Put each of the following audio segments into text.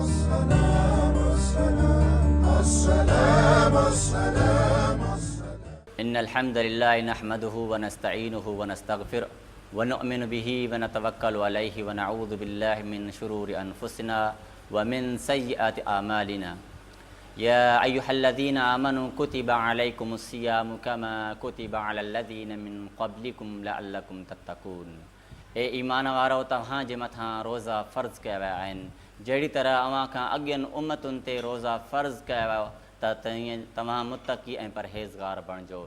السلام السلام السلام السلام إن الحمد لله نحمده ونستعينه ونستغفره ونؤمن به ونتوكل عليه ونعوذ بالله من شرور أنفسنا ومن سيئات أعمالنا يا أيها الذين آمنوا كتب عليكم الصيام كما كتب على الذين من قبلكم لعلكم تتقون اي ايمان وارؤ توهان جي مٿان روزا فرض ڪيا ويا آهن جهڙي طرح اوهان کان اڳين امتن تي روزا فرض ڪيا ويا ته تيئن توهان متقي ۽ پرهيزگار بڻجو.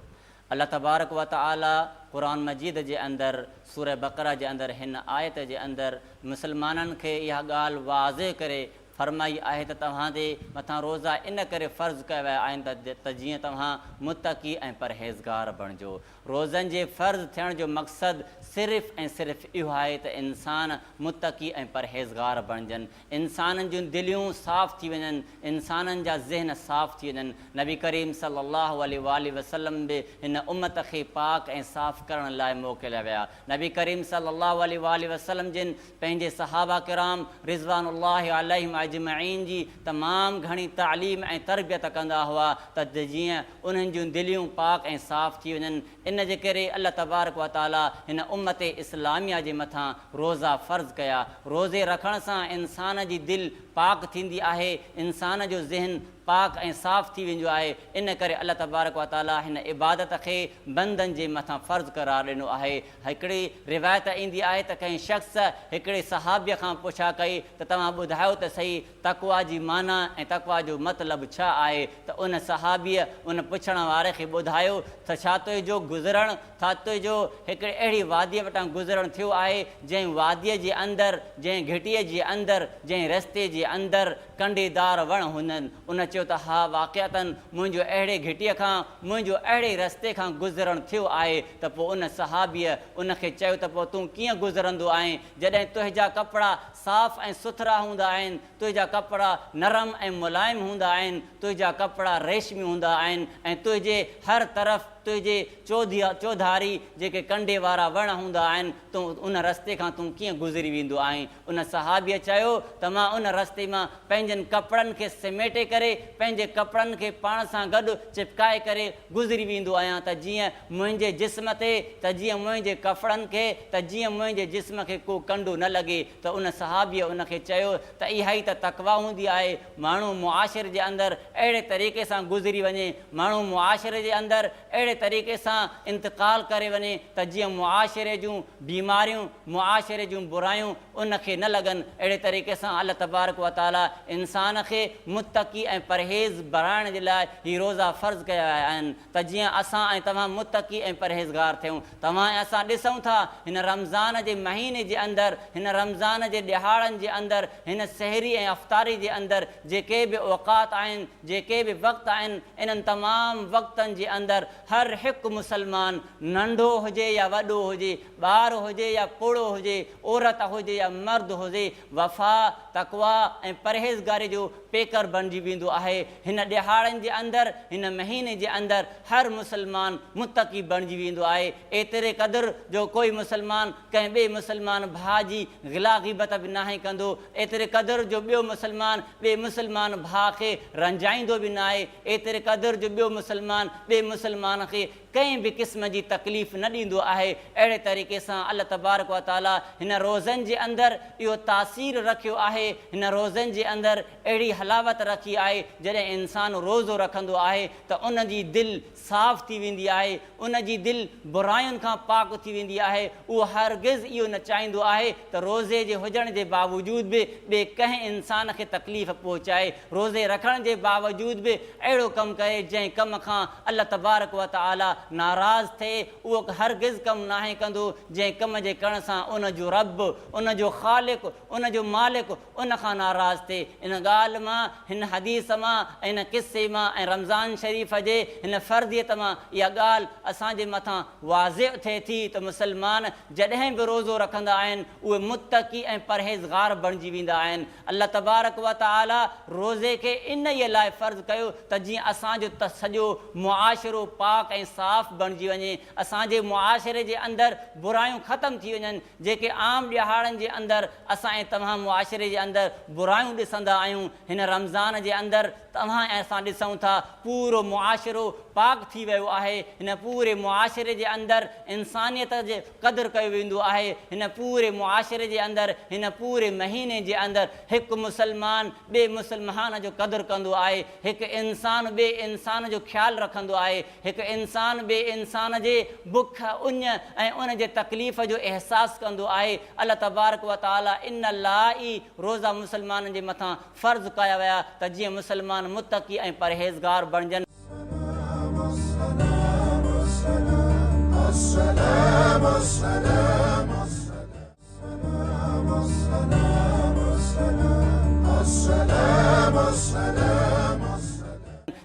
الله تبارڪ و تعالي قرآن مجيد جي اندر سوره بقره جي اندر هن آيت جي اندر مسلمانن کي اها ڳالهه واضح ڪري فرمائي آهي ته توهان جي مٿان روزا ان ڪري فرض ڪيا ويا آهن ته جيئن توهان متقي ۽ پرهيزگار بڻجو. روزن جي فرض ٿيڻ جو مقصد صرف ۽ صرف اهو آهي ته انسان متقي ۽ پرهيزگار بڻجن، انسانن جون دليون صاف ٿي وڃن، انسانن جا ذهن صاف ٿي وڃن. نبي ڪريم صلي الله عليه واٰله وسلم به هن امت کي پاڪ ۽ صاف ڪرڻ لاء موڪليا ويا. نبي ڪريم صلي الله عليه واٰله وسلم جن پنهنجي صحابه ڪرام رضوان الله عليهم اجمعين جي تمام گهڻي تعليم ۽ تربيت ڪندا هئا ته جيئن انهن جون دليون پاڪ ۽ صاف ٿي وڃن، ان جي ڪري الله تبارڪ و تعالي هن امت اسلاميه جي مٿان روزا فرض ڪيا. روزي رکڻ سان انسان جي دل پاڪ ٿيندي آهي، انسان جو ذهن پاڪ ۽ صاف ٿي ويندو آهي، ان ڪري الله تبارڪ و تعالي هن عبادت کي بندن جي مٿان فرض قرار ڏنو آهي. هڪڙي روايت ايندي آهي ته ڪنهن شخص هڪڙي صحابيء کان پڇا ڪئي ته توهان ٻڌايو ته سهي تقويٰ جي معنيٰ ۽ تقويٰ جو مطلب ڇا آهي ته ان صحابيء ان پڇڻ واري کي ٻڌايو ته ڇا تنهنجو گذرڻ ڇا تنهنجو هڪڙي اهڙي واديء وٽان گذرڻ ٿيو آهي جنهن واديء جي اندر جنهن گهٽيء جي اندر جنهن رستي جي اندر ڪنڊيدار وڻ هجن ان چيو ته ها واقعتاً منهنجو اهڙي گهٽيء کان منهنجو اهڙي رستي کان گذرڻ ٿيو آهي ته پوء ان صحابيء ان کي چيو ته پوء تون ڪيئن گذرندو آهين جڏهن تنهنجا ڪپڙا صاف ۽ سٿرا هوندا آهن، تنهنجا ڪپڙا نرم ۽ ملائم هوندا آهن، تنهنجا ڪپڙا ريشمي هوندا آهن ۽ تنهنجي هر طرف تنهنجي چوڌاري جيڪي ڪنڊي وارا وڻ هوندا آهن، تون ان رستي کان تون ڪيئن گذري ويندو آهين؟ ان صحابيء چيو ته مان ان رستي مان پنهنجن ڪپڙن کي سميٽي ڪري، پنهنجي ڪپڙن کي پاڻ سان گڏ چپڪائي ڪري گذري ويندو آهيان ته جيئن منهنجي جسم تي، ته جيئن منهنجي ڪپڙن کي، ته جيئن منهنجي جسم کي ڪو ڪنڊو نه لڳي. ته ان صحابيء ان کي چيو ته اها ئي ته تقويٰ هوندي آهي، ماڻهو معاشري جي اندر اهڙي طريقي سان گذري وڃي، ماڻهو معاشري جي اندر اهڙي طريقي سان انتقال ڪري وڃي ته جيئن معاشري جون بيماريون، معاشري جون برايون ان کي نه لڳن، اهڙي طريقي سان الله تبارڪ و تعاليٰ انسان کي متقي ۽ پرهيز بڻائڻ جي لاء هي روزا فرض ڪيا ويا آهن ته جيئن اسان ۽ توهان متقي ۽ پرهيزگار ٿيون. توهان ۽ اسان ڏسون ٿا هن رمضان جي مهيني جي اندر، هن رمضان جي ڏهاڙن جي اندر، هن سحري ۽ افطاري جي اندر جيڪي به اوقات آهن، جيڪي به وقت آهن، انهن تمام وقتن جي اندر هر هڪ مسلمان ننڍو هجي يا وڏو هجي، ٻار هجي يا پوڙهو هجي، عورت هجي يا مرد هجي، وفا، تقويٰ ۽ پرهيزگاري جو پيڪر بڻجي ويندو آهي. هن ڏهاڙن جي اندر، هن مهيني جي اندر هر مسلمان متقي بڻجي ويندو آهي. ايتري قدر جو ڪوئي مسلمان ڪنهن ٻئي مسلمان ڀاء جي غلا غيبت به ناهي ڪندو. ايتري قدر جو ٻيو مسلمان ٻئي مسلمان ڀاء کي رنجائيندو به ناهي. ايتري قدر جو ٻيو مسلمان ٻئي مسلمان کي ڪنهن به قسم جي تڪليف نه ڏيندو آهي. اهڙي طريقي سان الله تبارڪ و تعالي هن روزن جي اندر اهو تاثير رکيو آهي، هن روزن جي اندر اهڙي حلاوت رکي آهي، جڏهن انسان روزو رکندو آهي ته ان جي دل صاف ٿي ويندي آهي، ان جي دل براين کان پاڪ ٿي ويندي آهي، اهو هرگز اهو نه چاهيندو آهي ته روزي جي هجڻ جي باوجود به ٻئي ڪنهن انسان کي تڪليف پهچائي، روزي رکڻ جي باوجود به اهڙو ڪم ڪري جنهن ڪم کان الله تبارڪ و تعالي ناراض ٿئي، اهو هرگز ڪم ناهي ڪندو جنهن ڪم جي ڪرڻ سان ان جو رب، ان جو خالق، ان جو مالڪ ان کان ناراض ٿئي. ان ڳالهه مان، هن حديث مان ۽ هن قصي مان ۽ رمضان شريف جي هن فرضيت مان اها ڳالهه اسان جي مٿان واضح ٿئي ٿي ته مسلمان جڏهن به روزو رکندا آهن اهي متقي ۽ پرهيزگار بڻجي ويندا آهن. الله تبارڪ و تعالي روزي کي انهيء لاء فرض ڪيو ته جيئن اسان جو سڄو معاشرو پاڪ ۽ صاف. صاف بڻجي وڃي، اسان جي معاشري جي اندر برايون ختم ٿي وڃن، جيڪي عام ڏهاڙن جي اندر اسان ۽ توهان معاشري جي اندر برايون ڏسندا آهيون، هن رمضان جي اندر توهان ۽ اسان ڏسون ٿا پورو معاشرو پاڪ ٿي ويو آهي، هن پوري معاشري جي اندر انسانيت جو قدر ڪيو ويندو آهي، هن پوري معاشري جي اندر هن پوري مهيني جي اندر هڪ مسلمان ٻئي مسلمان جو قدر ڪندو آهي، هڪ انسان ٻئي انسان جو خيال رکندو آهي، هڪ انسان ٻئي انسان جي بک، اڃ ۽ ان جي تڪليف جو احساس ڪندو آهي. الله تبارڪ و تعالي ان لاء ئي روزا مسلمانن جي مٿان فرض ڪيا ويا ته جيئن مسلمان متقي ۽ پرهيزگار بڻجن. السلام السلام السلام السلام السلام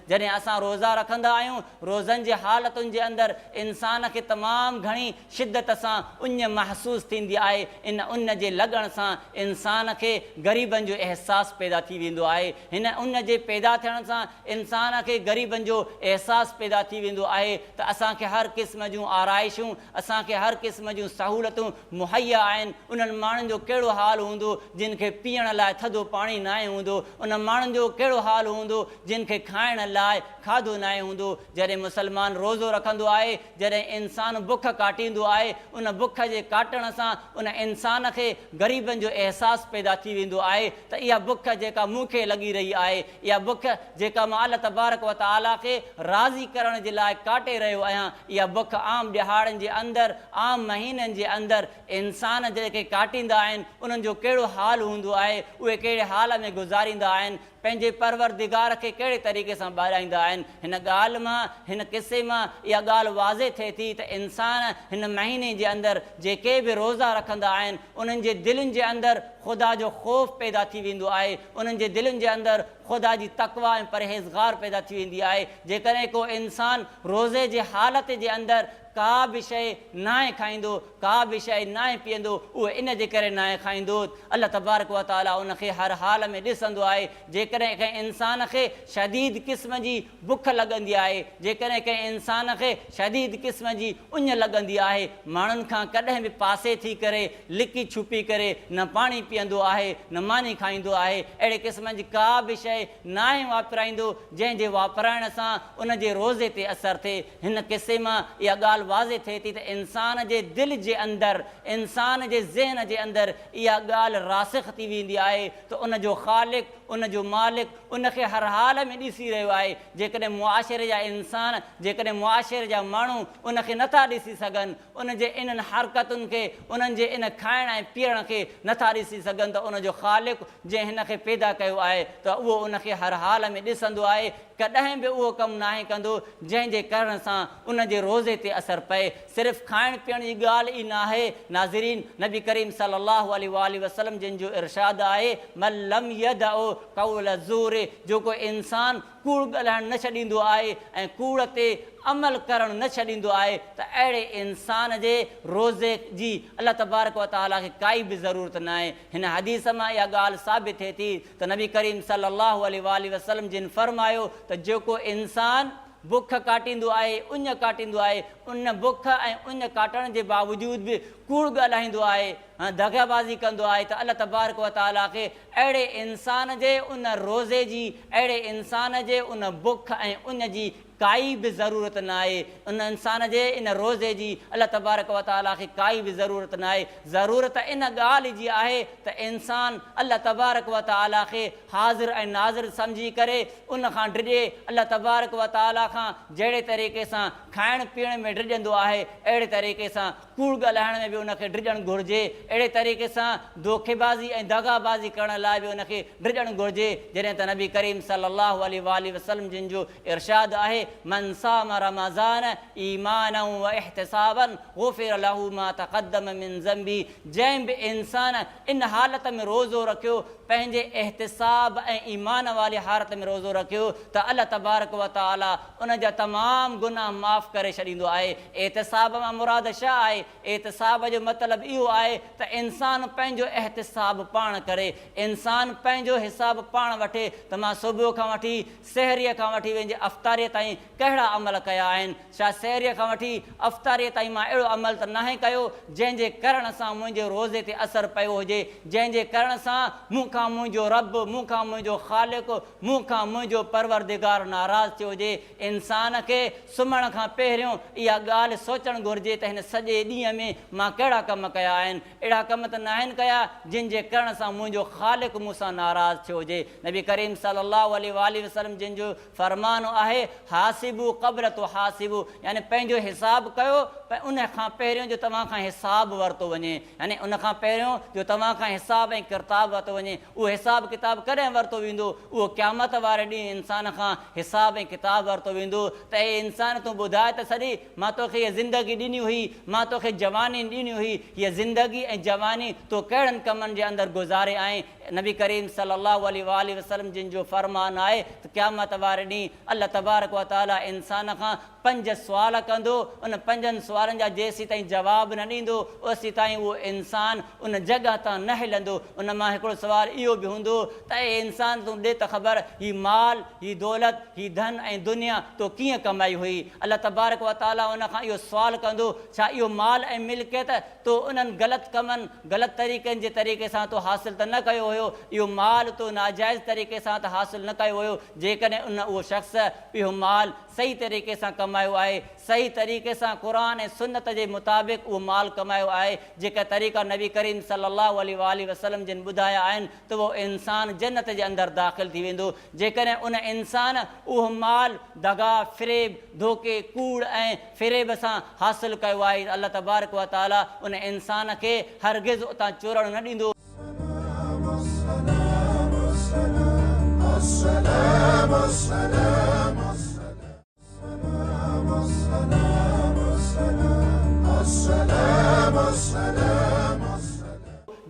جڏهن اسان روزا رکندا آهيون، روزن جي حالتن جي اندر انسان کي تمام گهڻي شدت سان اڃ محسوس ٿيندي آهي، ان اڃ جي لڳڻ سان انسان کي غريبن جو احساس پيدا ٿي ويندو آهي، هن اڃ جي پيدا ٿيڻ سان انسان کي غريبن جو احساس پيدا ٿي ويندو آهي ته اسان کي هر قسم جون آرائشون، اسان کي هر قسم جون سهولتون مهيا آهن، انهن ماڻهن جو ڪهڙو حال هوندو جن کي پيئڻ لاء ٿڌو پاڻي ناهي هوندو، انهن ماڻهن جو ڪهڙو حال هوندو جن کي کائڻ لاء کاڌو ناهي هوندو، جڏهن مسلمان روزو رکندو آهي، جڏهن انسان بک ڪاٽيندو آهي، ان بک جي ڪاٽڻ سان ان انسان کي غريبن جو احساس پيدا ٿي ويندو آهي ته اها بک جيڪا مون کي لڳي رهي آهي، اها بک جيڪا مان الله تبارڪ و تعاليٰ کي راضي ڪرڻ جي لاء ڪاٽي رهيو آهيان، اها بک عام ڏهاڙن جي اندر، عام مهينن جي اندر انسان جيڪي ڪاٽيندا آهن، انهن جو ڪهڙو حال هوندو آهي، اهي ڪهڙي حال ۾ گذاريندا آهن، پنهنجي پروردگار کي ڪهڙي طريقي سان ٻاڏائيندا آهن. هن ڳالهه مان، هن قصي مان اها ڳالهه واضح ٿئي ٿي ته انسان هن مهيني جي اندر جيڪي به روزا رکندا آهن، انهن جي دلين جي اندر خدا جو خوف پيدا ٿي ويندو آهي، انهن جي دلين جي اندر خدا جي تقويٰ ۽ پرهيزگار پيدا ٿي ويندي آهي. جيڪڏهن ڪو انسان روزي جي حالت جي اندر ڪا به شيء ناهي کائيندو، ڪا به شيء ناهي پيئندو، اهو ان جي ڪري ناهي کائيندو ته الله تبارڪ و تعاليٰ ان کي هر حال ۾ ڏسندو آهي. جيڪڏهن ڪنهن انسان کي شديد قسم جي بک لڳندي آهي، جيڪڏهن ڪنهن انسان کي شديد قسم جي اڃ لڳندي آهي، ماڻهن کان ڪڏهن به پاسي ٿي ڪري، لڪي ڇپي ڪري نه پاڻي پيئندو آهي، نه ماني کائيندو آهي، اهڙي قسم جي ڪا به شيء ناهي واپرائيندو، جنهن جي واپرائڻ سان ان جي روزي تي اثر ٿئي. هن قصي مان اها ڳالهه واضح ٿئي ٿي ته انسان جي دل جي اندر، انسان جي ذهن جي اندر اها ڳالهه راسخ ٿي ويندي آهي ته ان جو خالق، ان جو مالڪ ان کي هر حال ۾ ڏسي رهيو آهي. جيڪڏهن معاشري جا انسان، جيڪڏهن معاشري جا ماڻهو ان کي نٿا ڏسي سگهن، ان جي انهن حرڪتن کي، انهن جي ان کائڻ ۽ پيئڻ کي نٿا ڏسي سگهن ته ان جو خالق جنهن هن کي پيدا ڪيو آهي ته اهو ان کي هر حال ۾ ڏسندو آهي، ڪڏهن به اهو ڪم ناهي ڪندو جنهن جي ڪرڻ سان ان جي روزي تي اثر پئي. صرف کائڻ پيئڻ جي ڳالهه ئي ناهي ناظرين! نبي ڪريم صلي الله عليه واٰله وسلم جن جو ارشاد آهي، من لم يدع قول الزور جو ڪو انسان ڪوڙ ڳالهائڻ نه ڇڏيندو آهي ۽ ڪوڙ تي عمل ڪرڻ نه ڇڏيندو آهي ته اهڙي انسان جي روزي جي الله تبارڪ وتعالي کي ڪائي به ضرورت ناهي. هن حديث مان اها ڳالهه ثابت ٿئي ٿي ته نبي ڪريم صلي الله عليه واٰله وسلم جن فرمايو ته جيڪو انسان بک ڪاٽيندو آهي، اڃ ڪاٽيندو آهي، ان بک ۽ اڃ ڪاٽڻ جي باوجود به ڪوڙ ڳالهائيندو آهي، دغابازي ڪندو آهي ته الله تبارڪ وتعالي کي اهڙي انسان جي ان روزي جي، اهڙي انسان جي ان بک ۽ اڃ جي ڪائي به ضرورت ناهي، ان انسان جي ان روزي جي الله تبارڪ و تعاليٰ کي ڪائي به ضرورت ناهي، ضرورت ان ڳالهه جي آهي ته انسان الله تبارڪ و تعاليٰ کي حاضر ۽ ناظر سمجهي ڪري ان کان ڊڄي، الله تبارڪ و تعاليٰ کان جهڙي طريقي سان کائڻ پيئڻ ۾ ڊڄندو آهي اهڙي طريقي سان ڪوڙ ڳالهائڻ ۾ به ان کي ڊڄڻ گهرجي، اهڙي طريقي سان دوکيبازي ۽ دغابازي ڪرڻ لاء به ان کي ڊڄڻ گهرجي، جڏهن ته نبي ڪريم صلي الله عليه واٰله وسلم جن جو ارشاد آهي، من صام رمضان ايمانا واحتسابا غفر له ما تقدم من ذنبه جنهن به انسان ان حالت ۾ روزو رکيو، پنهنجي احتساب ۽ ايمان واري حالت ۾ روزو رکيو ته الله تبارڪ وتعالي ان جا تمام گناهه معاف ڪري ڇڏيندو آهي. احتساب مان مراد ڇا آهي؟ احتساب جو مطلب اهو آهي ته انسان پنهنجو احتساب پاڻ ڪري، انسان پنهنجو حساب پاڻ وٺي ته مان صبح کان وٺي سحريء کان وٺي ويندي افطاريء تائين ڪهڙا عمل ڪيا آهن؟ ڇا سحريء کان وٺي افطاريء تائين مان اهڙو عمل ته ناهي ڪيو، جنهن جي ڪرڻ سان منهنجي روزي تي اثر پيو هجي، جنهن جي ڪرڻ سان مون کان منهنجو رب، مون کان منهنجو خالق، مون کان منهنجو پروردگار ناراض ٿيو هجي؟ انسان کي سمهڻ کان پهريون اها ڳالهه سوچڻ گهرجي ته هن سڄي ڏينهن ۾ مان ڪهڙا ڪم ڪيا آهن؟ اهڙا ڪم ته ناهن ڪيا، جن جي ڪرڻ سان منهنجو خالق مون سان ناراض ٿيو هجي. نبي ڪريم صلي الله عليه واٰله وسلم جن جو فرمان آهي، حاسبو قبل تحاسبو يعني پنهنجو حساب ڪيو ان کان پهريون جو توهان کان حساب ورتو وڃي يعني ان کان پهريون جو توهان کان حساب ۽ ڪرتاب ورتو وڃي. اهو حساب ڪتاب ڪڏهن ورتو ويندو؟ اهو قيامت واري ڏينهن انسان کان حساب ۽ ڪتاب ورتو ويندو ته اي انسان تون ٻڌاء ته سهي مان توکي هيء زندگي ڏني هئي، مان توکي جواني ڏني هئي، هيء زندگي ۽ جواني تو ڪهڙن ڪمن جي اندر گذاري آهي؟ نبي ڪريم صلي الله عليه واٰله وسلم جن جو فرمان آهي ته قيامت واري ڏينهن الله تبارڪ وتعالي انسان کان پنج سوال ڪندو، ان پنجن سوالن جا جيسيتائين جواب نه ڏيندو، اوسيتائين اهو انسان ان جڳهه تان نه هلندو. ان مان هڪڙو سوال اهو به هوندو ته اي انسان تون ڏي ته خبر، هي مال، هي دولت، هي ڌن ۽ دنيا تو ڪيئن ڪمائي هئي؟ الله تبارڪ و تعاليٰ ان کان اهو سوال ڪندو، ڇا اهو مال ۽ ملڪيت تو انهن غلط ڪمن، غلط طريقن جي طريقي سان تو حاصل ته نه ڪيو هيو؟ اهو مال تو ناجائز طريقي سان ته حاصل نه ڪيو هيو؟ جيڪڏهن ان اهو شخص اهو مال صحيح طريقي سان ڪمايو آهي، صحيح طريقي سان قرآن ۽ سنت جي مطابق اهو مال ڪمايو آهي، جيڪا طريقا نبي ڪريم صلي الله عليه واٰله وسلم جن ٻڌايا آهن ته اهو انسان جنت جي اندر داخل ٿي ويندو، جيڪڏهن ان انسان اهو مال دغا، فريب، ڌوڪي، ڪوڙ ۽ فريب سان حاصل ڪيو آهي ته الله تبارڪ و تعالي ان انسان کي هرگز اتان چورڻ نه ڏيندو.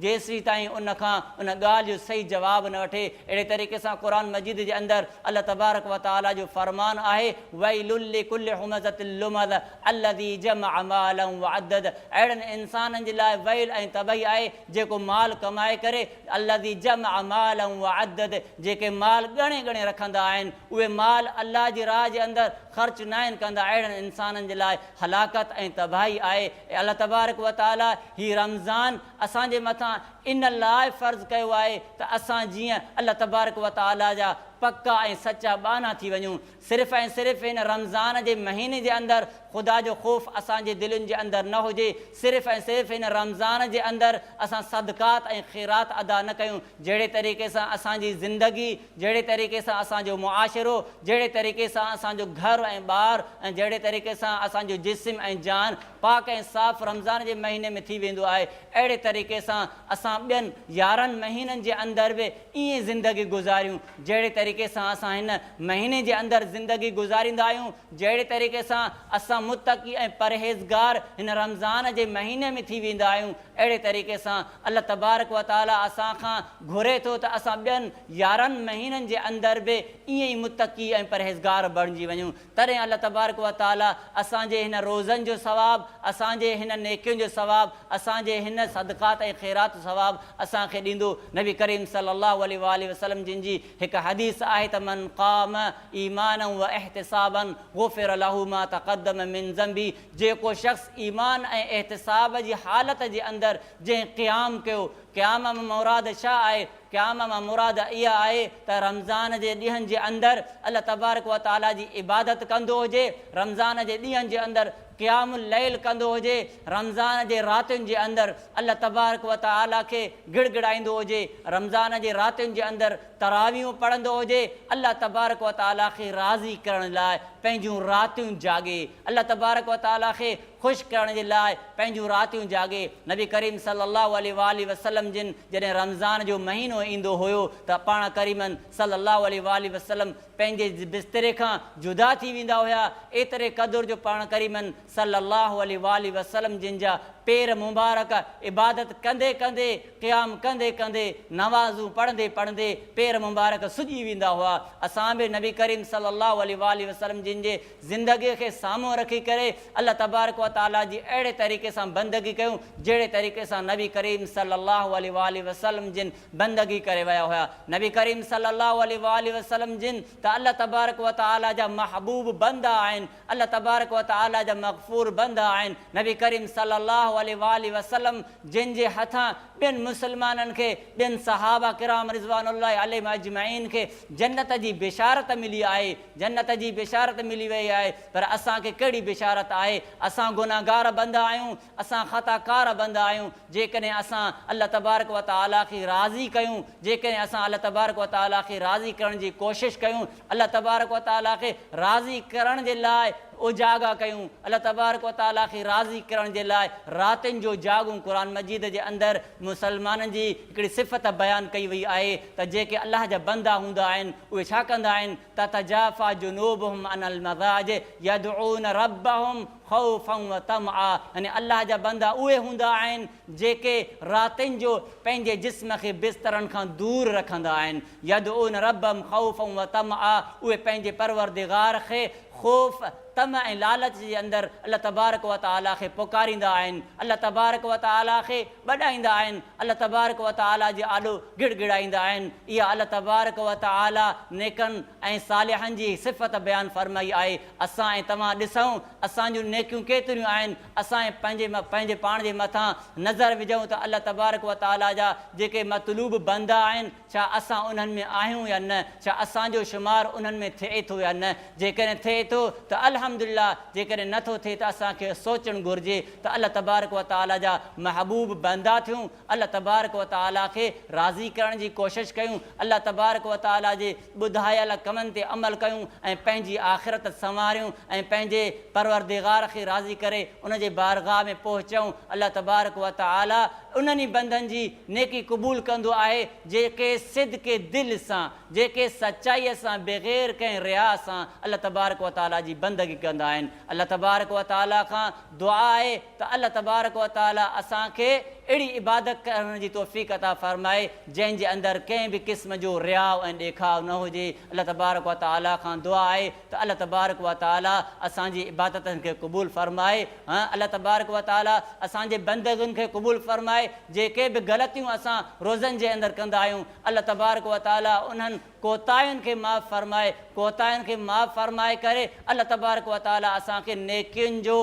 جيسيتائين ان کان ان ڳالهه جو صحيح جواب نه وٺي. اهڙي طريقي سان قرآن مجيد جي اندر الله تبارڪ و تعالي جو فرمان آهي، ويل لڪل همزة لمزة الذي جمع مالا وعدد اهڙن انسانن جي لاء ويل ۽ تباهي آهي جيڪو مال ڪمائي ڪري الذي جمع مالا وعدد جيڪي مال ڳڻي ڳڻي رکندا آهن اهي مال الله جي راهه جي اندر خرچ ناهن ڪندا اهڙن انسانن جي لاء هلاڪت ۽ تباهي آهي. اي الله تبارڪ وتعالي هي رمضان اسان جي مٿان ان لاء فرض ڪيو آهي ته اسان جيئن الله تبارڪ وتعالي جا پڪا ۽ سچا ٻانها ٿي وڃون. صرف ۽ صرف هن رمضان جي مهيني جي اندر خدا جو خوف اسان جي دلين جي اندر نه هجي، صرف ۽ صرف هن رمضان جي اندر اسان صدقات ۽ خيرات ادا نه ڪيون، جهڙي طريقي سان اسان جي زندگي، جهڙي طريقي سان اسان جو معاشرو، جهڙي طريقي سان اسان جو گهر ۽ ٻار ۽ جهڙي طريقي سان اسان جو جسم ۽ جان پاڪ ۽ صاف رمضان جي مهيني ۾ ٿي ويندو آهي، اهڙي طريقي سان اسان ٻين 11 مهينن جي اندر به ائين زندگي گذاريون، جهڙي طريقي سان اسان هن مهيني جي اندر زندگي گذاريندا آهيون، جهڙي طريقي سان اسان متقي ۽ پرهيزگار هن رمضان جي مهيني ۾ ٿي ويندا آهيون، اهڙي طريقي سان الله تبارڪ و تعالي اسان کان گهري ٿو ته اسان ٻين 11 مهينن جي اندر به ائين ئي متقي ۽ پرهيزگار بڻجي وڃون. تڏهن الله تبارڪ و تعالي اسان جي هن روزن جو ثواب، اسان جي هن نيڪين جو ثواب، اسان جي هن صدقات ۽ خيرات جو ثواب اسان کي ڏيندو. نبي ڪريم صلي الله عليه واٰله وسلم جن جي هڪ حديث آهي ته من قام ايمانا واحتسابا غفر له ما تقدم من ذنبه جيڪو شخص ايمان ۽ احتساب جي حالت جي اندر جنهن قيام ڪيو، قيام مان مراد ڇا آهي؟ قيام مان مراد اها آهي ته رمضان جي ڏينهن جي اندر الله تبارڪ و تعاليٰ جي عبادت ڪندو هجي، رمضان جي ڏينهن جي اندر قيام الليل ڪندو هجي، رمضان جي راتين جي اندر الله تبارڪ و تعاليٰ کي گڙگڙائيندو هجي، رمضان جي راتين جي اندر تراويحون پڙهندو هجي، الله تبارڪ و تعاليٰ کي راضي ڪرڻ لاء پنهنجون راتيون جاڳي، الله تبارڪ و تعاليٰ کي خوش ڪرڻ جي لاء پنهنجون راتيون جاڳي. نبي ڪريم صلّي اللّٰه عليه واٰله وسلّم جن جڏهن رمضان جو مهينو ايندو هيو ته پاڻ ڪريمن صلّي اللّٰه عليه واٰله وسلّم پنهنجي بستري کان جدا ٿي ويندا هيا، ايتري قدر جو پاڻ ڪريمن صلّي اللّٰه عليه واٰله وسلّم جن جا پير مبارڪ عبادت ڪندي ڪندي، قيام ڪندي ڪندي، نمازون پڙهندي پڙهندي پير مبارڪ سڄي ويندا هئا. اسان به نبي ڪريم صلي الله عليه واٰله وسلم جن جي زندگي کي سامهون رکي ڪري الله تبارڪ و تعالي جي اهڙي طريقي سان بندگي ڪيون جهڙي طريقي سان نبي ڪريم صلي الله عليه واٰله وسلم جن بندگي ڪري ويا هيا. نبي ڪريم صلي الله عليه واٰله وسلم جن ته الله تبارڪ و تعالي جا محبوب بندا آهن. الله تبارڪ و تعالي جا مغفور بندا آهن. نبي ڪريم صلي الله عليه واٰله وسلم جن جي هٿان ٻين مسلمانن کي، ٻين صحابه ڪرام رضوان الله عليهم اجمعين کي جنت جي بشارت ملي آهي، جنت جي بشارت ملي وئي آهي، پر اسان کي ڪهڙي بشارت آهي؟ اسان گنهگار بندا آهيون، اسان خطا ڪار بندا آهيون، جيڪڏهن اسان الله تبارڪ و تعالي کي راضي ڪيون، جيڪڏهن اسان الله تبارڪ و تعالي کي راضي ڪرڻ جي ڪوشش ڪيون، الله تبارڪ و تعالي کي راضي ڪرڻ جي لاء اوجاڳا ڪيون، الله تبارڪ و تعالي کي راضي ڪرڻ جي لاء راتين جو جاڳون، قرآن مجيد جي اندر مسلمانن جي هڪڙي صفت بيان ڪئي وئي آهي ته جيڪي الله جا بندا هوندا آهن اهي ڇا ڪندا آهن، تتجافي جنوبهم عن المضاجع يدعون ربهم خوفا وطمعا يعني الله جا بندا اهي هوندا آهن جيڪي راتين جو پنهنجي جسم کي بسترن کان دور رکندا آهن، يدعون ربهم خوفا وطمعا اهي پنهنجي پروردگار کي خوف، طمع ۽ لالچ جي اندر الله تبارڪ وتعاليٰ کي پڪاريندا آهن، الله تبارڪ وتعاليٰ کي ٻڏائيندا آهن، الله تبارڪ وتعاليٰ جي آڏو گڙ گڙائيندا آهن، اها الله تبارڪ وتعاليٰ نيڪن ۽ صالحن جي صفت بيان فرمائي آهي، اسان ۽ توهان ڏسون اسان جون نيڪيون ڪيتريون آهن، اسان ۽ پنهنجي پنهنجي پاڻ جي مٿان نظر وجهون ته الله تبارڪ و تعاليٰ جا جيڪي مطلوب بندا آهن ڇا اسان انهن ۾ آهيون يا نه، ڇا اسان جو شمار انهن ۾ ٿئي ٿو يا نه، جيڪڏهن ٿئي ٿو ته الحمدلله جيڪڏهن نه ٿو ٿئي ته اسان کي سوچڻ گهرجي ته الله تبارڪ و تعاليٰ جا محبوب بندا ٿيون، الله تبارڪ و تعاليٰ کي راضي ڪرڻ جي ڪوشش ڪيون، الله تبارڪ و تعاليٰ جي ٻڌايل ڪمن تي عمل ڪيون ۽ پنهنجي آخرت سنواريون ۽ پنهنجي پروردگار کي راضي ڪري ان جي بارگاھ ۾ پهچون، الله تبارڪ و تعاليٰ انهن ئي بندن جي نيڪي قبول ڪندو آهي جيڪي صدق دل سان، جيڪي سچائيء سان بغير ڪنهن رياء سان الله تبارڪ و تعاليٰ جي بندگي ڪندا آهن. الله تبارڪ و تعاليٰ کان دعا آهي ته الله تبارڪ و تعاليٰ اسان کي اهڙي عبادت ڪرڻ جي توفيق عطا فرمائي جنهن جي اندر ڪنهن به قسم جو رياء ۽ ڏيکاء نه هجي. الله تبارڪ و تعاليٰ کان دعا آهي ته الله تبارڪ و تعاليٰ اسان جي عبادتن کي قبول فرمائي. الله تبارڪ و تعاليٰ اسان جي بندگين کي قبول فرمائي. جيڪي به غلطيون اسان روزن جي اندر ڪندا آهيون الله تبارڪ و تعاليٰ انهن ڪوتاهين کي معاف فرمائي، ڪوتاهين کي معاف فرمائي ڪري الله تبارڪ و تعاليٰ اسان کي نيڪين جو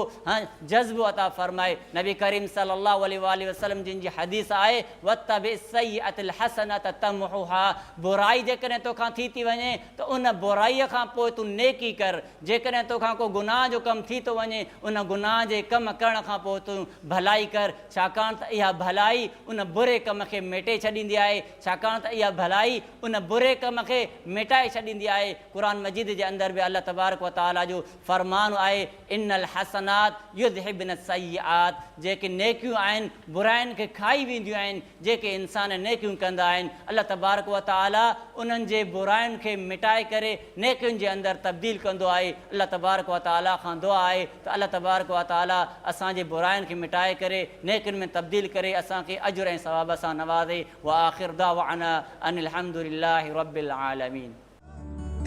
جذبو عطا فرمائي. نبي ڪريم صلي الله عليه واٰله وسلم جن جي حديث آهي، واتبع السيئة الحسنة تمحها برائي جيڪڏهن توکان ٿي ٿي وڃي ته ان برائيء کان پوء تون نيڪي ڪر، جيڪڏهن توکان ڪو گناهه جو ڪم ٿي ٿو وڃي ان گناهه جي ڪم ڪرڻ کان پوء تون ڀلائي ڪر، ڇاڪاڻ ته اها ڀلائي ان بري ڪم کي ميٽي ڇڏيندي آهي، ڇاڪاڻ ته اها ڀلائي ان بري ڪم کي مٽائي ڇڏيندي آهي. قرآن مجيد جي اندر به الله تبارڪ و تعاليٰ جو فرمان آهي، ان الحسنات يذهبن السيئات جيڪي نيڪيون آهن براين کي کائي وينديون آهن، جيڪي انسان نيڪيون ڪندا آهن الله تبارڪ و تعاليٰ انهن جي براين کي مٽائي ڪري نيڪين جي اندر تبديل ڪندو آهي. الله تبارڪ و تعاليٰ کان دعا آهي ته الله تبارڪ و تعاليٰ اسان جي براين کي مٽائي ڪري نيڪين ۾ تبديل ڪري اسان کي اجر ۽ ثواب سان نوازي. واخر دعوانا ان الحمد لله رب العالمين.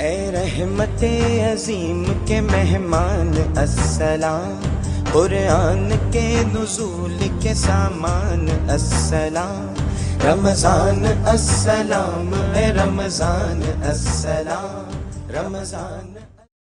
اي رحمت عظيم ڪي مهمان السلام قرآن ڪي نزول ڪي سامان السلام رمضان السلام اي رمضان السلام رمضان.